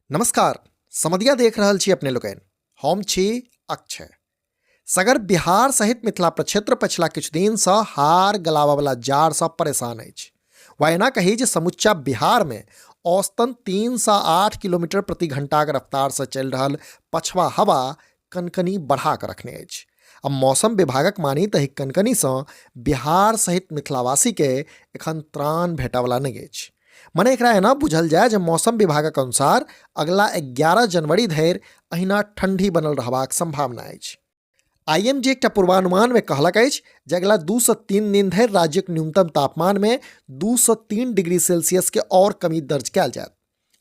नमस्कार, समदिया देख रहल छी अपने लोकनि। हम छी अक्षय। सगर बिहार सहित मिथिला प्रक्षेत्र पछिला किछु दिनसँ हार गलाबऽवला जाड़सँ परेशान अछि, वा एना कही जे समुच्चा बिहारमे औसतन 3 सँ 8 किलोमीटर प्रति घंटाक रफ्तारसँ चलि रहल पछवा हवा कनकनी बढ़ा कऽ रखने अछि। आ मौसम विभागक मानी तऽ एहि कनकनीसँ बिहार सहित मिथिलावासीके एखन त्राण भेटऽवला नहि अछि। मने एकरा एना बुझल जाय जे मौसम विभागक अनुसार अगला 11 जनवरी धरि अहिना ठंडी बनल रहबाक संभावना अछि। आईएमडी एकटा पूर्वानुमान में कहलक अछि जे अगला 2 से 3 दिन धरि राज्यक न्यूनतम तापमान में 2 से 3 डिग्री सेल्सियस के और कमी दर्ज कयल जायत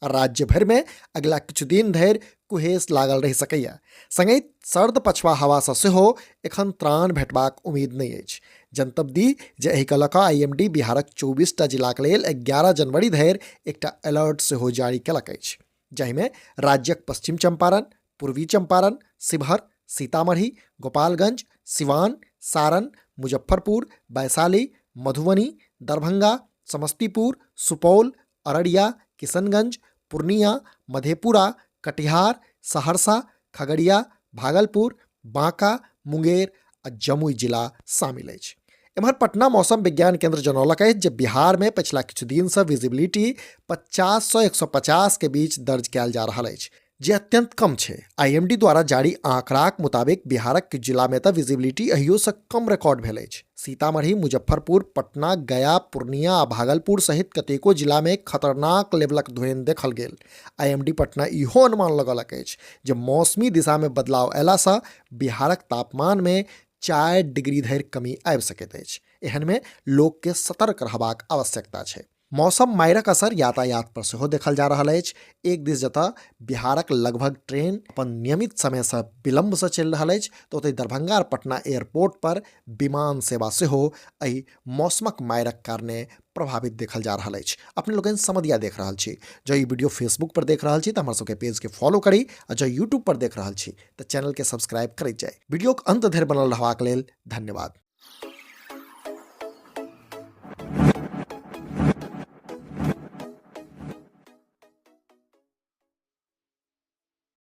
आ राज्य भरि में अगला किछु दिन धरि कुहेस लागल रहि सकैए। संगहि सर्द पछवा हवासँ सेहो एखन त्राण भेटबाक उम्मीद नहि अछि। जनतब दी जे एहिके लऽ कऽ आईएमडी बिहारक 24टा जिलाक लेल 11 जनवरी धरि एकटा अलर्ट सेहो जारी केलक अछि, जाहिमे राज्यक पश्चिम चंपारण, पूर्वी चंपारण, शिवहर, सीतामढ़ी, गोपालगंज, सिवान, सारण, मुजफ्फरपुर, वैशाली, मधुबनी, दरभंगा, समस्तीपुर, सुपौल, अररिया, किशनगंज, पूर्णिया, मधेपुरा, कटिहार, सहरसा, खगड़िया, भागलपुर, बांका, मुंगेर आ जमुई जिला शामिल अछि। एम्हर पटना मौसम विज्ञान केंद्र जनौलक अछि जे बिहार में पछिला किछु दिन से विजिबिलिटी 50 से 150 के बीच दर्ज कयल जा रहल अछि, जे अत्यंत कम छै। आईएमडी द्वारा जारी आंकड़ाक मुताबिक बिहारक किछु जिला में तऽ विजिबिलिटी अहियो से कम रिकॉर्ड भेल अछि। सीतामढ़ी, मुजफ्फरपुर, पटना, गया, पूर्णिया आ भागलपुर सहित कतेको जिला में खतरनाक लेवलक धुएन देखल गेल। आईएमडी पटना इहो अनुमान लगौलक अछि जे मौसमी दिशा में बदलाव अयलासँ बिहारक तापमान में 4 डिग्री धरि कमी आबि सकैत अछि। एहन में लोक के सतर्क रहबाक आवश्यकता छै। मौसम मारिक असर यातायात पर सेहो देखल जा रहल अछि। एक दिस जतऽ बिहारक लगभग ट्रेन अपन नियमित समयसँ विलम्बसँ चलि रहल अछि, तऽ ओतहि दरभंगा आओर पटना एयरपोर्ट पर विमान सेवा सेहो एहि मौसमक मारिक कारणे प्रभावित देखल जा रहल अछि। अपने लोकनि समदिया देख रहल छी। जँ ई वीडियो फेसबुक पर देख रहल छी तऽ हमर सबके पेजके फॉलो करी आ जँ यूट्यूब पर देख रहल छी तऽ चैनलके सब्सक्राइब करैत जाइ। वीडियोक अंत धरि बनल रहबाक लेल धन्यवाद।